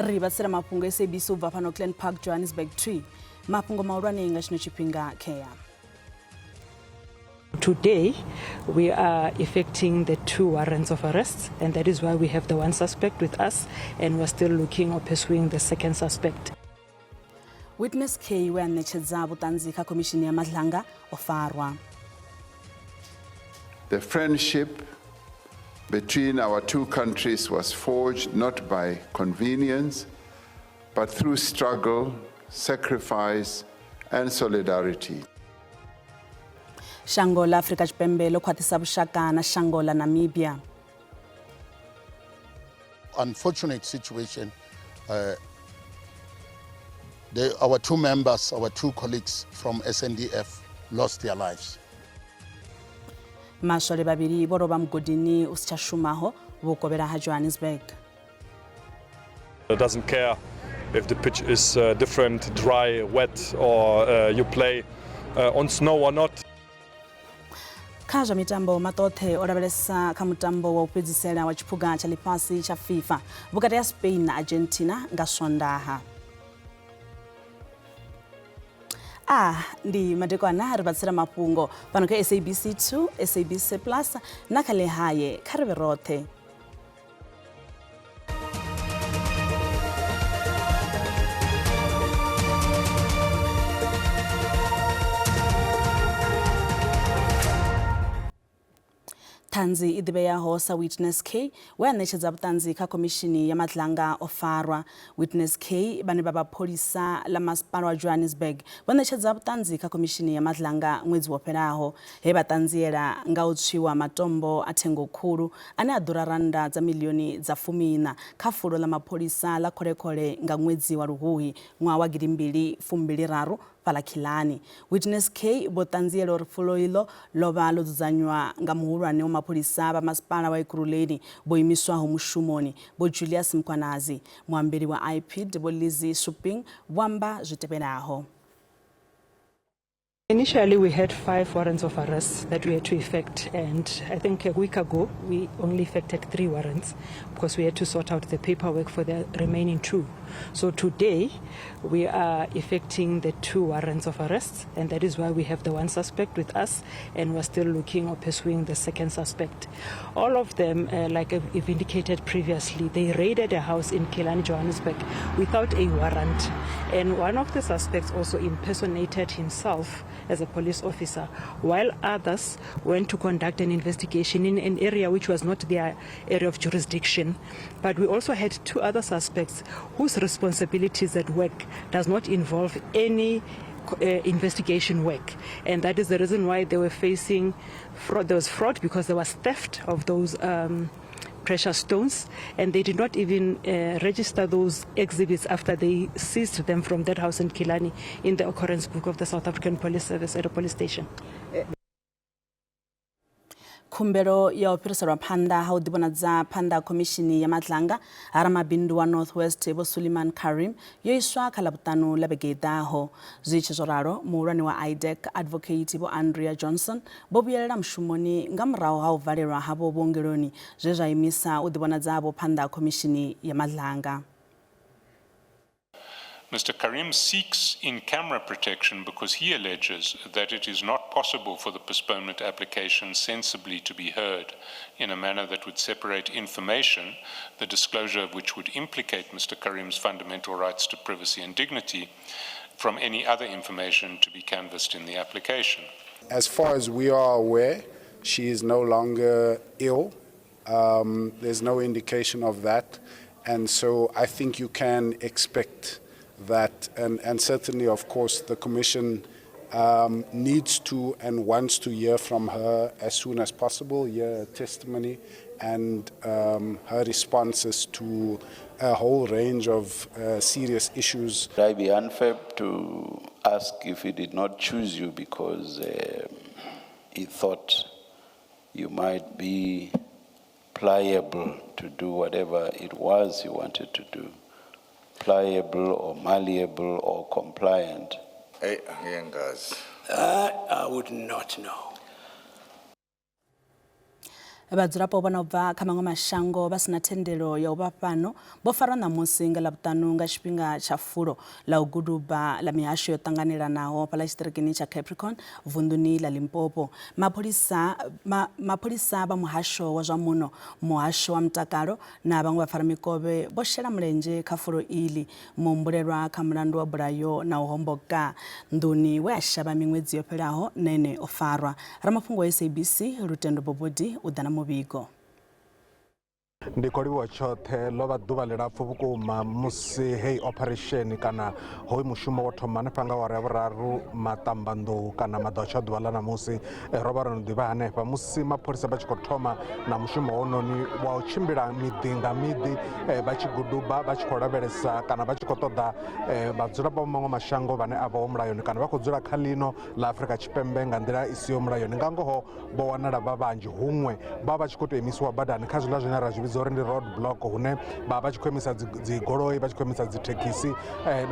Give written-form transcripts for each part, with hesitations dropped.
Ri vhatsela mafhungo SABC u bva fhano Glen Park, Johannesburg 2. Mafhungo mahulwane nga tshino tshifhinga khea. Today, we are effecting the 2 warrants of arrest, and that is why we have the one suspect with us, and we're still looking or pursuing the second suspect. Witness K we a ṋetshedza vhuṱanzi kha khomishini ya Madlanga o farwa. The friendship between our two countries was forged not by convenience, but through struggle, sacrifice, and solidarity. Shango ḽa Afrika Tshipembe ḽo khwaṱhisa vhushaka na shango ḽa Namibia. Unfortunate situation, our 2 members, our 2 colleagues from SANDF lost their lives. Maswole vhavhili vho lovha mugodini u si tsha shumaho vhukovhela ha Johannesburg. It doesn't care if the pitch is different, dry, wet, or you play on snow or not. Kha zwa mitambo, maṱoṱhe o lavhelesa kha mutambo wa u fhedzisela wa tshiphuga tsha ḽifhasi tsha FIFA vhukati ha Spain na Argentina nga Swondaha. Ndi madekwana ri vhatsela mafhungo fhano kha SABC 2, SABC Plus na kha Lehae. Kha ri vhe roṱhe. Ṱhanzi i ḓivheaho sa Witness K we a ṋetshedza vhuṱanzi kha khomishini ya Madlanga o farwa. Witness K vhane vha vha pholisa ḽa masipala wa Johannesburg vho ṋetshedza vhuṱanzi kha khomishini ya Madlanga ṅwedzi wo fhelaho, he vha ṱanziela nga u tswiwa matombo a thengo khulu ane a ḓura rannda dza miḽioni dza 14 kha fulo ḽa mapholisa ḽa Kholekhole nga ṅwedzi wa Luhuhi ṅwaha wa 2023 fhaḽa Khilani. Witness K vho ṱanziela uri fulo iḽo ḽo vha ḽo dzudzanywa nga muhulwane wa mapholisa vha masipala wa Ekurhuleni vho imiswaho mushumoni Vho Julius Mkhwanazi. Muambeli wa IPID Vho Lizzy Suping vho amba zwi tevhelaho. Initially, we had 5 warrants of arrest that we had to effect, and I think a week ago we only effected 3 warrants because we had to sort out the paperwork for the remaining 2. So today we are effecting the 2 warrants of arrest, and that is why we have the one suspect with us, and we're still looking or pursuing the second suspect. All of them, like I've indicated previously, they raided a house in Killarney, Johannesburg, without a warrant. And one of the suspects also impersonated himself as a police officer, while others went to conduct an investigation in an area which was not their area of jurisdiction. But we also had 2 other suspects whose responsibilities at work does not involve any investigation work, and that is the reason why they were facing fraud. There was fraud because there was theft of those precious stones, and they did not even register those exhibits after they seized them from that house in Killarney in the occurrence book of the South African Police Service at a police station. Khumbelo ya u fhiriselwa phanḓa ha u ḓivhonadza phanḓa ha khomishini ya Madlanga ha ramabindu wa North West Vho Suliman Karim yo iswa kha Ḽavhuṱanu ḽa vhege i ḓaho. Zwi tshi zwo ralo, muhulwane wa IDAC Advocate Vho Andrea Johnson vho vhuyelela mushumoni nga murahu ha u valelwa havho vhuongeloni zwe zwa imisa u ḓivhonadza havho phanḓa ha khomishini ya Madlanga. Mr. Karim seeks in-camera protection because he alleges that it is not possible for the postponement application sensibly to be heard in a manner that would separate information, the disclosure of which would implicate Mr. Karim's fundamental rights to privacy and dignity, from any other information to be canvassed in the application. As far as we are aware, she is no longer ill. There's no indication of that. And so I think you can expect that, and certainly, of course, the Commission needs to and wants to hear from her as soon as possible, hear her testimony and her responses to a whole range of serious issues. Would I be unfair to ask if he did not choose you because he thought you might be pliable to do whatever it was he wanted to do? Pliable or malleable or compliant? Hey, angeke ngazi. I would not know. Vhadzulapo vho no bva kha maṅwe mashango vha sina thendelo ya u vha fhano vho farwa ṋamusi nga Ḽavhuṱanu nga tshifhinga tsha fulo ḽa u guduba ḽa mihasho yo ṱanganelanaho fhaḽa tshiṱirikini tsha Capricorn vunḓuni ḽa Limpopo. Mapholisa vha muhasho wa zwa muno, muhasho wa mutakalo na vhaṅwe vhafaramikovhe vho shela mulenzhe kha fulo iḽi. Muhumbulelwa kha mulandu wa bulayo na u homboka nḓuni we a shavha miṅwedzi yo fhelaho na ene o farwa. Ramafhungo wa SABC Lutendo Bobodi u ḓa na muvhigo. Ndi khou livhuwa tshoṱhe, ḽo vha ḓuvha ḽilapfu vhukuma musi heyi operation kana hoyu mushumo wo thoma hanefha nga awara ya vhuraru maṱambanḓou kana maḓautsha ḓuvha ḽa ṋamusi. Ro vha ro no ḓivha hanefha musi mapholisa vha tshi khou thoma na mushumo hononi wa u tshimbila miḓi nga miḓi vha tshi guduba vha tshi khou lavhelesa kana vha tshi khou ṱoḓa vhadzulapo vha maṅwe mashango vhane a vhaho mulayoni kana vha khou dzula kha ḽino ḽa Afrika Tshipembe nga nḓila i siho mulayoni. Nga ngoho vho wanala vha vhanzhi, huṅwe vha vha tshi khou tou imisiwa badani kha zwiḽa zwine ra zwi vhidza uri ndi road block, hune vha vha tshi khou imisa dzigoloi, vha tshi khou imisa dzithekhisi,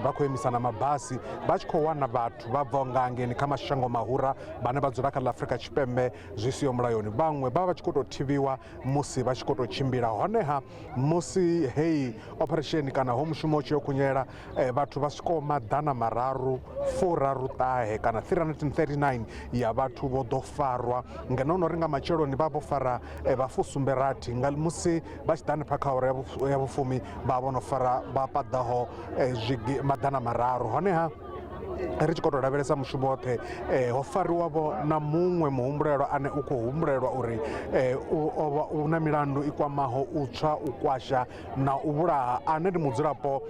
vha khou imisa na mabasi, vha tshi khou wana vhathu vha bvaho nga hangeini kha mashango mahura vhane vha dzula kha ḽa Afrika Tshipembe zwi siho mulayoni. Vhaṅwe vha vha tshi khou tou thivhiwa musi vha tshi khou tou tshimbila. Honeha musi heyi operation kana ho mushumo u tshi yo khunyela, vhathu vha swikaho 336 kana 339 ya vhathu vho ḓo farwa, ngeno no ri nga matsheloni vha vho fara vha 60, nga musi vha tshi ḓa hanefha kha awara ya vhufumi vha vho no fara vha paḓaho 300. Honeha ri tshi khou tou lavhelesa mushumo woṱhe, ho fariwa vho na muṅwe muhumbulelwa ane u khou humbulelwa uri o vha u na milandu i kwamaho u tswa, u kwasha na u vhulaha, ane ndi mudzulapo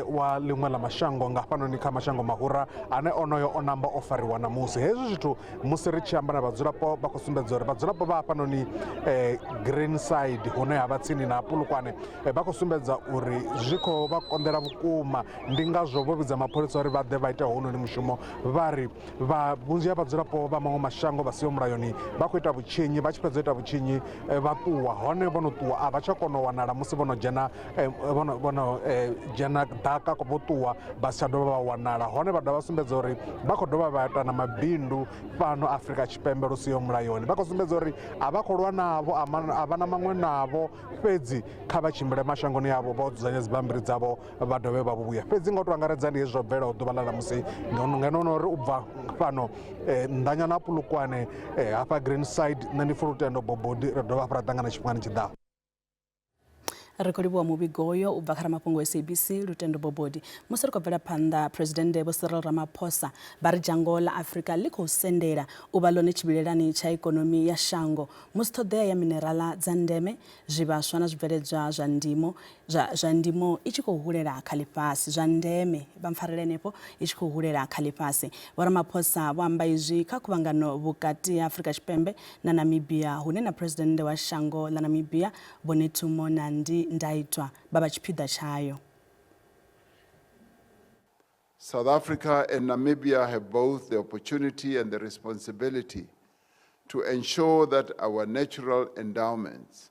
wa ḽiṅwe ḽa mashango nga hafhanoni kha mashango mahura, ane onoyo o namba o fariwa ṋamusi. Hezwi zwithu musi ri tshi amba na vhadzulapo vha khou sumbedza uri vhadzulapo vha hafhanoni Greenside hune ha vha tsini na Polokwane vha khou sumbedza uri zwi khou vha konḓela vhukuma. Ndi ngazwo vho vhidza mapholisa uri vha ḓe vha ite hounoni mushumo. Vha ri vha vhunzhi ha vhadzulapo vha maṅwe mashango vha siho mulayoni vha khou ita vhutshinyi, vha tshi fhedza u ita vhutshinyi vha ṱuwa, hone vho no ṱuwa a vha tsha kona u wanala musi vho no dzhena vho no dzhena ḓaka vho ṱuwa vha si tsha dovha vha wanala. Hone vha dovha vha sumbedza uri vha khou dovha vha ita na mabindu fhano Afrika Tshipembe lu siho mulayoni. Vha khou sumbedza uri a vha khou lwa navho, a vha na maṅwe navho, fhedzi kha vha tshimbile mashangoni avho vha dzudzanya dzibammbiri dzavho vha dovhe vha vhuya. Fhedzi nga u tou angaredza ndi hezwi zwo bvelaho ḓuvha ḽa ṋamusi, ngeno no uri u bva fhano nnḓanyana Polokwane hafha Greenside, nṋe ndi Fulutendo Bobodi, ri dovha hafhu ra ṱangana tshifhingani tshiḓaho. Ri khou livhuwa muvhigo uyo u bva kha ramafhungo SABC Lutendo Bobodi. Musi ri khou bvela phanḓa, Phresidennde Vho Cyril Ramaphosa vha ri dzhango ḽa Afrika ḽi khou sendela u vha ḽone tshivhilelani tsha ikonomi ya shango musi ṱhoḓea ya minerala dza ndeme, zwivhaswa na zwibveledzwa zwa ndimo zwa ndimo i tshi khou hulela kha ḽifhasi. Zwa ndeme vha mpfarele henefho i tshi khou hulela kha ḽifhasi. Vho Ramaphosa vho amba izwi kha khuvhangano vhukati ha Afrika Tshipembe na Namibia hune na Phresidennde wa shango ḽa Namibia Vho Netumbo Nandi Ndaitwah vha vha tshipiḓa tshayo. South Africa and Namibia have both the opportunity and the responsibility to ensure that our natural endowments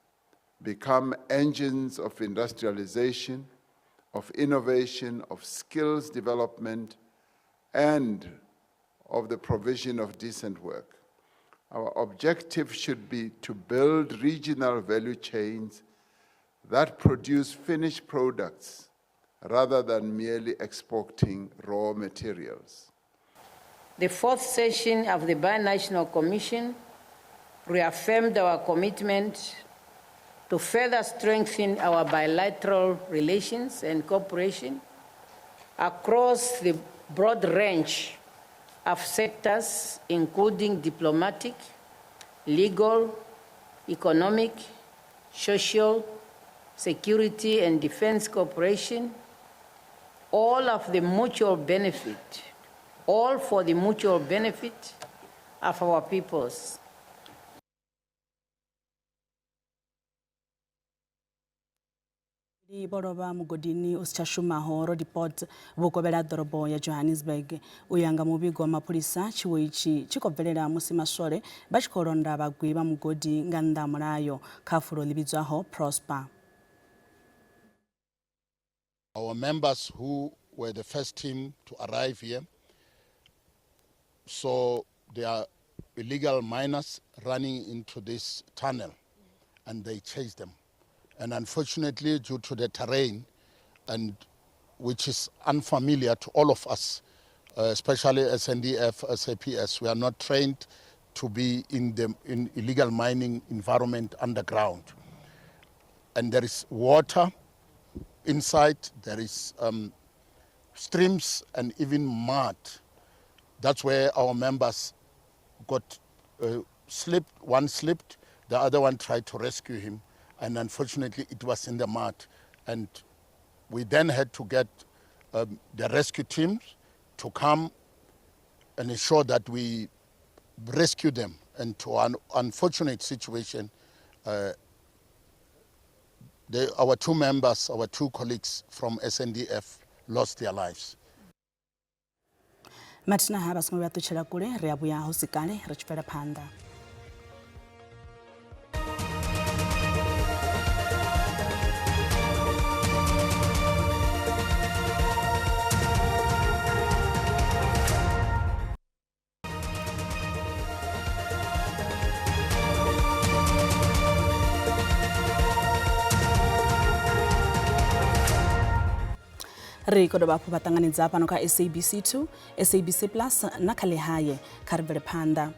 become engines of industrialization, of innovation, of skills development, and of the provision of decent work. Our objective should be to build regional value chains that produce finished products rather than merely exporting raw materials. The fourth session of the Binational Commission reaffirmed our commitment to further strengthen our bilateral relations and cooperation across the broad range of sectors, including diplomatic, legal, economic, social, security and defense cooperation, all of the mutual benefit, all for the mutual benefit of our peoples. Vho lovha mugodini u si tsha shumaho Roodepoort vhukovhela ḓorobo ya Johannesburg. U ya nga muvhigo wa mapholisa, tshiwo itshi tshi khou bvelela musi maswole vha tshi khou londa vhagwi vha mugodi nga nnḓa ha mulayo kha fulo ḽi vhidzwaho Prosper. Our members who were the first team to arrive here saw there are illegal miners running into this tunnel. and they chased them. And unfortunately, due to the terrain, and which is unfamiliar to all of us, especially SANDF, SAPS, we are not trained to be in the illegal mining environment underground. And there is water inside, there is streams and even mud. That's where our members got slipped. One slipped, the other one tried to rescue him, and unfortunately it was in the mud. And we then had to get the rescue teams to come and ensure that we rescue them. And to an unfortunate situation, our two members, our two colleagues from SANDF lost their lives. Mathina ha vha songo vhuya ṱutshela kule, ri a vhuya hu si kale ri tshi bvela phanḓa. Ri khou dovha hafhu vha ṱanganedza fhano kha SABC 2, SABC Plus na kha Lehae. Kha ri bvele phanḓa.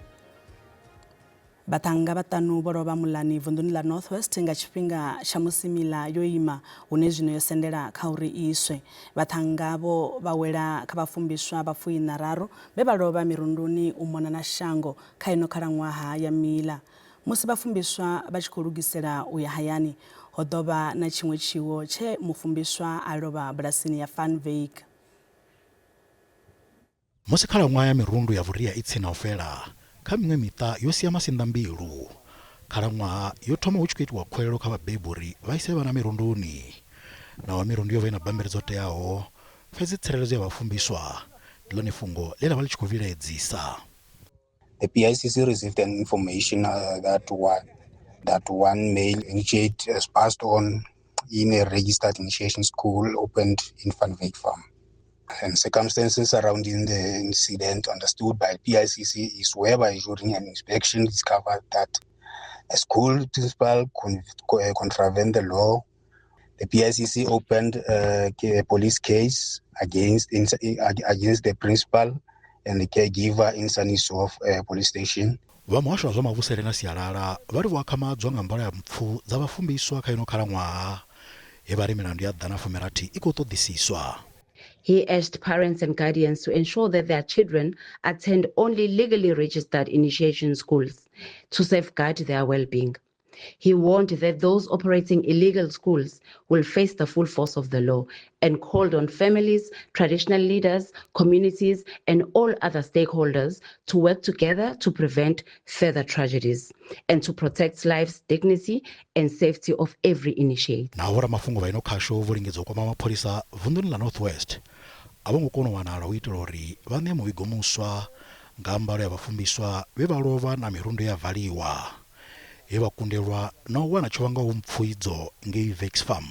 Vhaṱhannga vhaṱanu vho lovha muḽani vunḓuni ḽa North West nga tshifhinga tsha musi miḽa yo ima hune zwino yo sendela kha uri i iswe. Vhaṱhannga vho vha wela kha vhafumbiswa vha 13 vhe vha lovha mirunduni u mona na shango kha ino khalaṅwaha ya miḽa. Musi vhafumbiswa vha tshi khou lugisela u ya hayani, ho ḓo vha na tshiṅwe tshiwo tshe mufumbiswa a lovha bulasini ya Van Wyk. Musi khalaṅwaha ya mirundu ya vhuria i tsini na u fhela, kha miṅwe miṱa yo sia masinḓambilu. Khalaṅwaha yo thoma hu tshi khou itiwa khuwelelo kha vhabebi uri vha ise vhana mirunduni. Naho mirundu yo vha i na bammbiri dzo teaho, fhedzi tsireledzo ya vhafumbiswa ndi ḽone fhungo ḽe ḽa vha ḽi tshi khou vhilaedzisa. The PICC received an information that one male initiate has passed on in a registered initiation school opened in Van Wyk Farm. And circumstances surrounding the incident understood by PICC is whereby during an inspection discovered that a school principal contravened the law. The PICC opened a police case against the principal and the caregiver in Sannieshof police station. Vha muhasho wa zwa mavhusele na sialala vha ri vho akhamadzwa nga mbalo ya mpfu dza vhafumbiswa kha ino khalaṅwaha he vha ri milandu ya 160 i khou ṱoḓisiswa. He urged parents and guardians to ensure that their children attend only legally registered initiation schools to safeguard their well-being. He warned that those operating illegal schools will face the full force of the law and called on families, traditional leaders, communities, and all other stakeholders to work together to prevent further tragedies and to protect lives, dignity, and safety of every initiate. Naho vhoramafhungo vha ino khasho vho lingedza u kwama mapholisa vunḓuni ḽa North West a vho ngo kona u wanala u itela uri vha ṋee muvhigo muswa nga mbalo ya vhafumbiswa vhe vha lovha na mirundu ya valiwa. He vha kundelwa na u wana tsho vhangaho mpfu idzo ngei Vex Farm.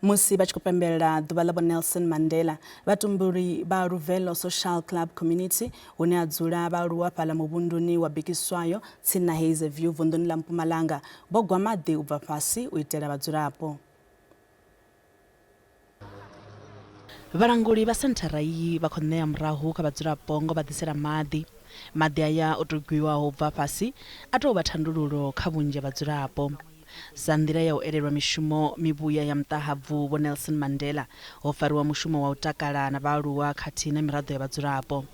Musi vha tshi khou pembelela ḓuvha ḽa Vho Nelson Mandela, vhatumbuli vha Luvelo Social Club Community hune a dzula vhaaluwa fhaḽa muvhunduni wa Bikiswayo tsini na Hazyview vunḓuni ḽa Mpumalanga vho gwa maḓi u bva fhasi u itela vhadzulapo. Vhalanguli vha senthara iyi vha khou ṋea murahu kha vhadzulapo ngo vha ḓisela maḓi. Maḓi aya o tou gwiwaho u bva fhasi a tou vha thandululo kha vhunzhi ha vhadzulapo. Sa nḓila ya u elelwa mishumo mivhuya ya muṱahabvu Vho Nelson Mandela, ho fariwa mushumo wa u takala na vhaaluwa khathihi na miraḓo ya vhadzulapo.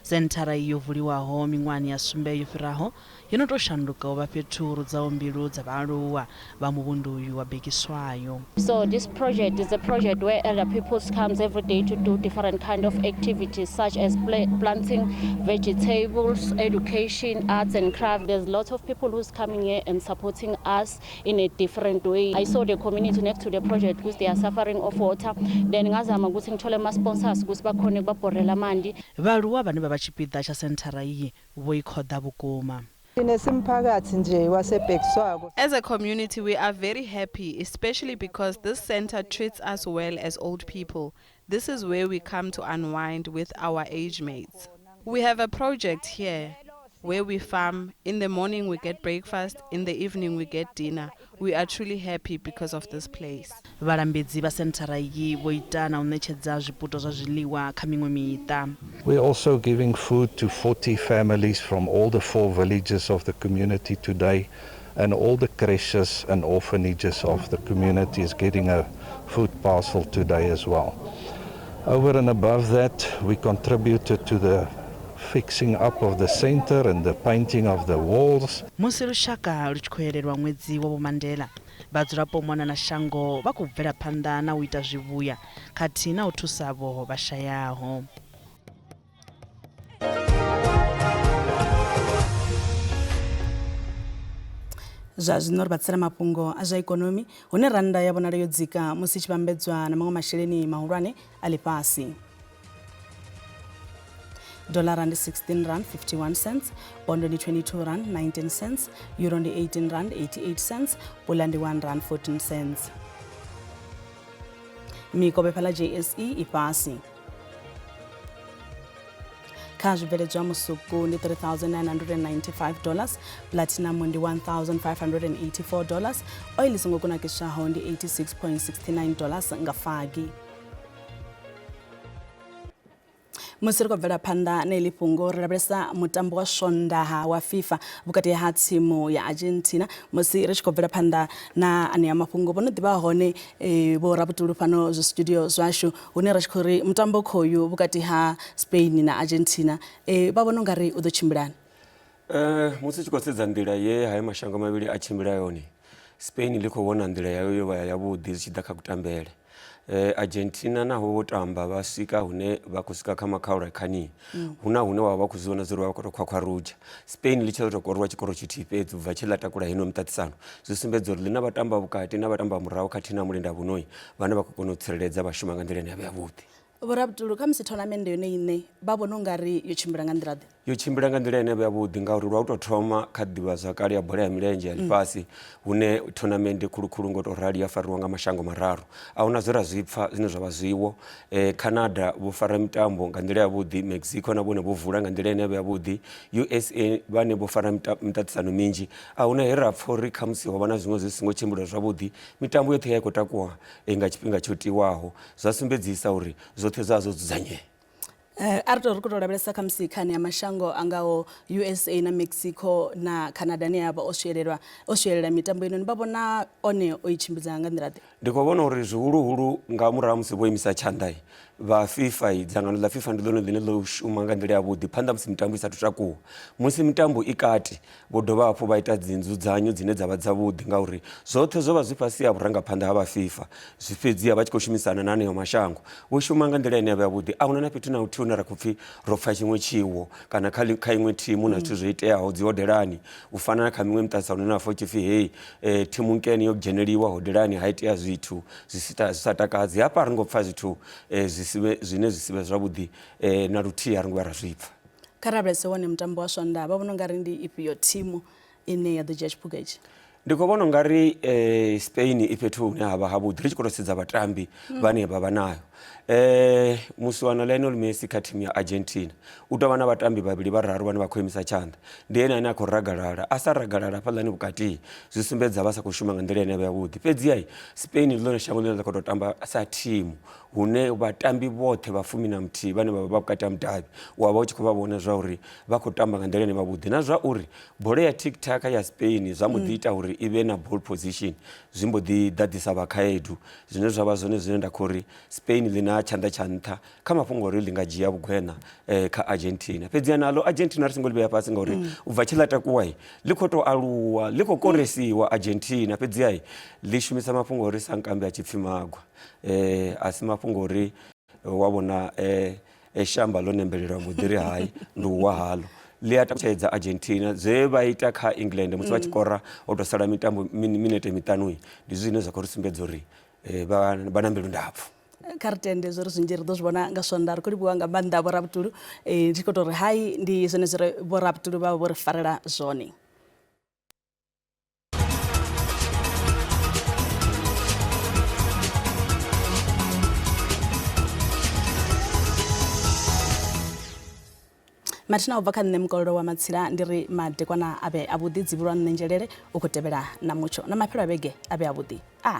Senthara iyi yo vuliwaho miṅwahani ya 7 yo fhiraho yo no tou shanduka u vha fhethu hu rudzaho mbilu dza vhaaluwa vha muvhundu uyu wa Bikiswayo. So this project is a project where elder people comes every day to do different kind of activities such as planting vegetables, education, arts and craft. There's lots of people who's coming here and supporting us in a different way. I saw the community next to the project because they are suffering of water. Then ngazama ukuthi ngithole ama sponsors ukuthi bakhone ukubabhorela amanzi. Vhaaluwa vhane vha vha tshipiḓa tsha senthara iyi vho i khoḓa vhukuma. As a community, we are very happy, especially because this center treats us well as old people. This is where we come to unwind with our age mates. We have a project here. where we farm. In the morning we get breakfast, in the evening we get dinner. We are truly happy because of this place. Vhalambedzi vha senthara iyi vho ita na u ṋetshedza zwiputo zwa zwiḽiwa kha miṅwe miṱa. We're also giving food to 40 families from all the 4 villages of the community today, and all the creches and orphanages of the community is getting a food parcel today as well. Over and above that, we contributed to the fixing up of the center and the painting of the walls. Musi lushaka lu tshi khou yelelwa ṅwedzi wa Vho Mandela, vhadzulapo mona na shango vha khou bvela phanḓa na u ita zwivhuya khathihi na u thusa vho vha shayaho. Zwa zwino ri vha tsela mafhungo a zwa ikonomi hune rannda ya vhonala yo dzika musi tshi vhambedzwa na maṅwe masheleni mahulwane a ḽifhasi. Dollar ndi 16 rand 51 cents, pondo ndi 22 rand 19 cents, euro ndi 18 rand 88 cents, pula ndi 1 rand 14 cents. Mikovhe fhala JSE i fhasi. Kha zwibveledzwa musuku ndi $3,995, platinum ndi $1,584, oil songo kunakiswaho ndi $86.69 nga fagi. Musi ri khou bvela phanḓa na iḽi fhungo ri lavhelesa mutambo wa Swondaha wa FIFA vhukati ha thimu ya Argentina. Musi ri tshi khou bvela phanḓa na anea mafhungo vho no ḓivha hone vho Rabutulu fhano zwi studio zwashu hune ra tshi khou ri mutambo khoyu vhukati ha Spain na Argentina vha vhona ungari u ḓo tshimbilani? Musi tshi khou sedza nḓila ye haya mashango mavhili a tshimbila yone, Spain ḽi khou vhona nḓila yayo yo vha yavhuḓi zwi tshi ḓa kha kutambele. Argentina naho vho tamba vha swika hune vha khou swika kha makhaula khani, huna hune wa vha khou zwi vhona zwi vha khou tou khwakhwarudzha. Spain ḽi tshi tou koriwa tshikoro tshithihi fhedzi ubva tshe ḽa takula hino muṱaṱisano, zwi sumbedza uri ḽi na vhatamba vhukati na vhatamba murahu khathihi na mulinda vhunoi vhane vha khou kona u tsireledza vha shuma nga nḓila ine ya vha yavhuḓi. Vho Rabutulu, kha musi tournament yone ine vha vhona ungari yo tshimbila nga nḓila ḓe? Yo tshimbila nga nḓila ine ya vha yavhuḓi ngauri lwa u tou thoma kha ḓivhazwakale ya bola ya milenzhe ya ḽifhasi hune tournament khulukhulu ngo tou rali ya fariwa nga mashango mararu, a huna zwe ra zwi pfa zwine zwa vha zwiwo. Canada vho fara mitambo nga nḓila yavhuḓi, Mexico na vhone vho vula nga nḓila ine ya vha yavhuḓi, USA vhane vho fara miṱaṱisano minzhi, a huna he ra pfa uri khamusi ho vha na zwiṅwe zwi songo tshimbila zwavhuḓi. Mitambo yoṱhe ya i khou takuwa nga tshifhinga tsho tiwaho, zwa sumbedzisa uri zwoṱhe zwa zwo dzudzanyea. A ri tou ri khou tou lavhelesa kha musi khani ya mashango angaho USA na Mexico na Canada ane a vha o swielela mitambo inoni, vha vhona one o i tshimbidza nga nḓila ḓe? Ndi khou vhona uri zwihuluhulu nga murahu musi vho imisa tshanḓa vha FIFA, dzangano ḽa FIFA ndi ḽone ḽine ḽo shuma nga nḓila yavhuḓi phanḓa musi mitambo i sathu takuwa. Musi mitambo i kati vho dovha hafhu vha ita dzi nzudzanyo dzine dza vha dzavhuḓi ngauri zwoṱhe zwo vha zwi fhasi ha vhurangaphanḓa ha vha FIFA, zwi fhedziha vha tshi khou shumisana na haneyo mashango. Vho shuma nga nḓila ine ya vha yavhuḓi, a huna na fhethu na huthihi hune ra khou pfhi ro pfha tshiṅwe tshiwo kana kha iṅwe thimu na zwithu zwo iteaho dzi hodelani, u fana na kha miṅwe miṱaṱisano ine wa pfha hu tshi pfhi hei thimu nkene yo dzheneliwa hodelani ha itea zwithu zwi sa takadzi. Hafha a ri ngo pfha zwithu zwine zwi si vhe zwavhuḓi na luthihi a ri ngo vhuya ra zwi pfha. Kha ri lavhelese wone mutambo wa Swondaha, vha vhona ungari ndi ifhio thimu ine ya ḓo dzhia tshiphuga itshi? Ndi khou vhona ungari Spain i fhethu hune ha vha havhuḓi ri tshi khou tou sedza vhatambi vhane vha vha nayo. Musi wana Lionel Messi kha thimu ya Argentina u tou vha na vhatambi vhavhili vhararu vhane vha khou imisa tshanḓa, ndi ene ane a khou ragalala, a sa ragalala hafhaḽani vhukati zwi sumbedza vha sa khou shuma nga nḓila ine ya vha yavhuḓi. Fhedziha Spain ndi ḽone shango ḽine ḽa khou tou tamba sa thimu hune vhatambi vhoṱhe vha 11 vhane vha vha vhukati ha mudavhi u a vha u tshi khou vha vhona zwa uri vha khou tamba nga nḓila ine vhavhuḓi, na zwa uri bola ya tic-tac ya Spain zwa mbo ḓi ita uri i vhe na ball position zwi mbo ḓi ḓaḓisa vha khaedu, zwine zwa vha zwone zwine nda khou ri Spain ḽi na tshanḓa tsha nṱha kha mafhungo uri ḽi nga dzhia vhugwena kha Argentina. Fhedziha naḽo Argentina ri songo ḽi vhea fhasi ngauri u bva tshe ḽa takuwa ḽi khou tou aluwa, ḽi khou koresiwa Argentina, fhedziha ḽi shumisa mafhungo uri sankambe a tshi pfhi magwa. A si mafhungo uri wa vhona shamba ḽo nembelela mbo ḓi ri hai ndi u wa haḽo. Ḽi a takutshedza Argentina zwe vha ita kha England musi vha tshi kora ho tou sala mitambo minete miṱanu, ndi zwine zwa khou ri sumbedza uri vha na mbilu ndapfu. Kha ri tende zwo ri zwinzhi ri ḓo zwi vhona nga Swondaha. Ri khou livhuwa nga maanḓa Vho Rabutulu, ndi tshi khou tou ri hai ndi zwone zwi re Vho Rabutulu vha vho ri farela zwone. Mathina u bva kha nṋe Mukololo wa Matsila ndi ri madekwana a vhe avhuḓi, dzivhulwa nṋe nzhelele u khou tevhela na mutsho na mafhelo a vhege a vhe avhuḓi. A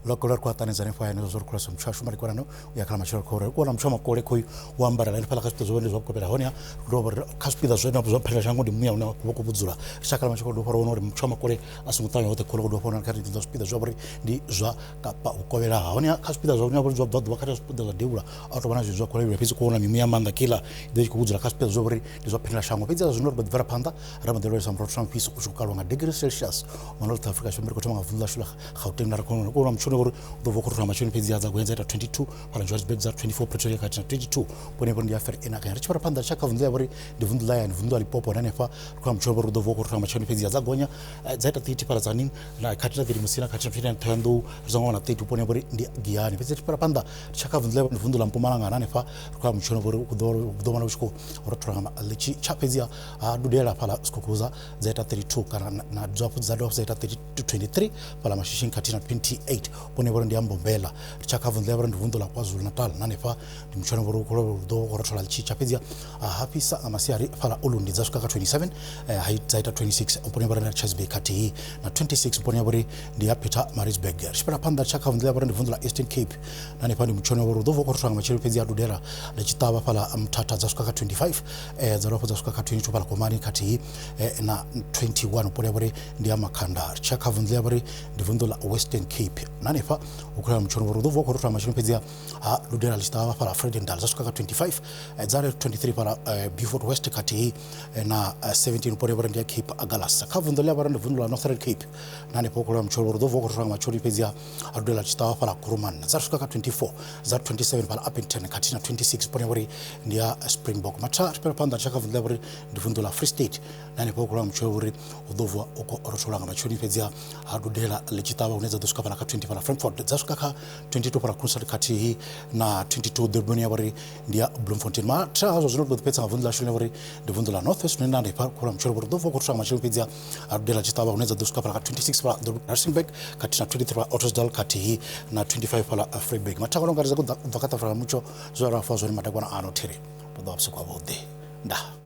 Lokolo ri khou ṱanedza hanefho hayani zwo ri khou lasa muthu ashu madekwana u ya kha matshelo khou ri kuona muthu wa makole khoyu wa ambarela hanefhaḽa kha zwipiḓa zwo ndi zwa vhukovhela honeha ri kha zwipiḓa zwone zwa phelela shango ndi muya une wa khou vhudzula ri tshi kha matshelo ndo wana uri muthu wa makole a songo ṱavhanya hoṱhe kholo ndo wana kha zwipiḓa zwipiḓa zwa uri ndi zwa kapa vhukovhela honeha kha zwipiḓa zwa hune zwa bva ḓuvha kha zwipiḓa zwa devhula a tou vha na zwithu zwa khou lavhelelwa fhedzi khou wana mimuya maanḓa kila i ḓo tshi khou vhudzula kha zwipiḓa zwa uri ndi zwa phelela shango fhedzi zwino ri ḓo bvela phanḓa ra mbo ḓi lavhelesa murotho wa mufhiso u tshi khou kalwa nga degree Celsius North Africa Tshipembe ri khou thoma nga vunḓu ḽashu ḽa Gauteng na ri khou kona mutshoni uri u ḓo bva khou rothola matshoni fhedzi dza gonya dza ita 22 fhala Johannesburg dza 24 Pretoria khathihi na 22 vhone vhori ndi ya Vereeniging. Ri tshi fhira phanḓa tsha kha vunḓu ya vhori ndi vunḓu ḽa yani vunḓu ḽa Limpopo na hanefha ri khou mutshoni uri u ḓo bva khou rothola matshoni fhedzi dza gonya dza ita 30 fhala Tzaneen na khathihi na 30 Musina khathihi na 29 Thohoyandou ri songo wana 30 vhone vhori ndi Giyani. Fhedzi ri tshi fhira phanḓa tsha kha vunḓu ḽa vunḓu ḽa Mpumalanga na hanefha ri khou mutshoni uri u ḓo vhona u tshi khou rothola nga ḽi tshi tsha fhedzi ha dudela fhala Skukuza dza ita 32 kana na dza dza dovha dza ita 23 fhala Mashishing khathihi na 28 vhone vhori ndi ya Mbombela. Ri tsha kha vunḓu ḽa vhori ndi vunḓu ḽa KwaZulu Natal na hanefha ndi mutshoni vhori u ḓo rothola ḽi tshi tsha fhedzi ha fhisa nga masiari fhala Ulundi dza swika kha 27 dza ita 26 vhone vhori ndi Richards Bay khathihi na 26 vhone vhori ndi ya Pietermaritzburg. Ri tshi fhira phanḓa tsha kha vunḓu ḽa vhori ndi vunḓu ḽa Eastern Cape na hanefha ndi mutshoni vhori u ḓo bva khou rothola nga matsheloni fhedzi ha dudela ḽi tshi ṱavha fhala Mthatha dza swika kha 25 dza dovha dza swika kha 22 fhala Komani khathihi na 21 vhuponi ha vhori ndi ya Makhanda. Ri tshiya kha vunḓu ḽa vhori ndi vunḓu ḽa Western Cape na hanefha hu khou ya mutshoni vhori u ḓo vuwa khou rothola matsheloni fhedzi ha dudela ḽi tshi ṱavha fhala Vredendal dza swika kha 25 dza 23 fhala Beaufort West khathihi na 17 vhuponi ha vhori ndi ya Cape Agulhas. Kha vunḓu ḽa vhori ndi vunḓu ḽa Northern Cape na hanefha hu khou ya mutshoni vhori u ḓo vuwa khou rothola nga matsheloni fhedzi ha dudela ḽi tshi ṱavha fhala Kuruman dza swika kha 24 dza 27 fhala Upington khathihi na 26 vhuponi ha vhori ndi ya Springbok. Matha ri fhira phanḓa tsha kha vunḓu ḽa vhori ndi vunḓu ḽa Free State na hanefha hu khou lwa mutshelo uri u ḓo vuwa u khou rothola nga matsheloni fhedzi ha dudela ḽi tshi ṱavha hune dza ḓo swika fhala kha 20 fhala Frankfurt dza swika kha 22 fhala Kroonstad khathihi na 22 ḓoroboni ya vhori ndi ya Bloemfontein. Matha hazwo zwino ri ḓo ḓi fhedza nga vunḓu ḽashu ḽine vhori ndi vunḓu ḽa North West hune na hanefha khou lwa mutshelo uri u ḓo vuwa u khou rothola nga matsheloni fhedzi ha dudela tshi ṱavha hune dza ḓo swika fhala kha 26 fhala ḓoroboni Rustenburg khathihi na 23 fhala Ottosdal khathihi na 25 fhala Vryburg. Matha ngo angaredza u bva kha ṱafula ḽa mutsho zwe ra fha zwone madakwana ano thiri vhu ḓo vha vhusiku havhuḓi. Ndaa.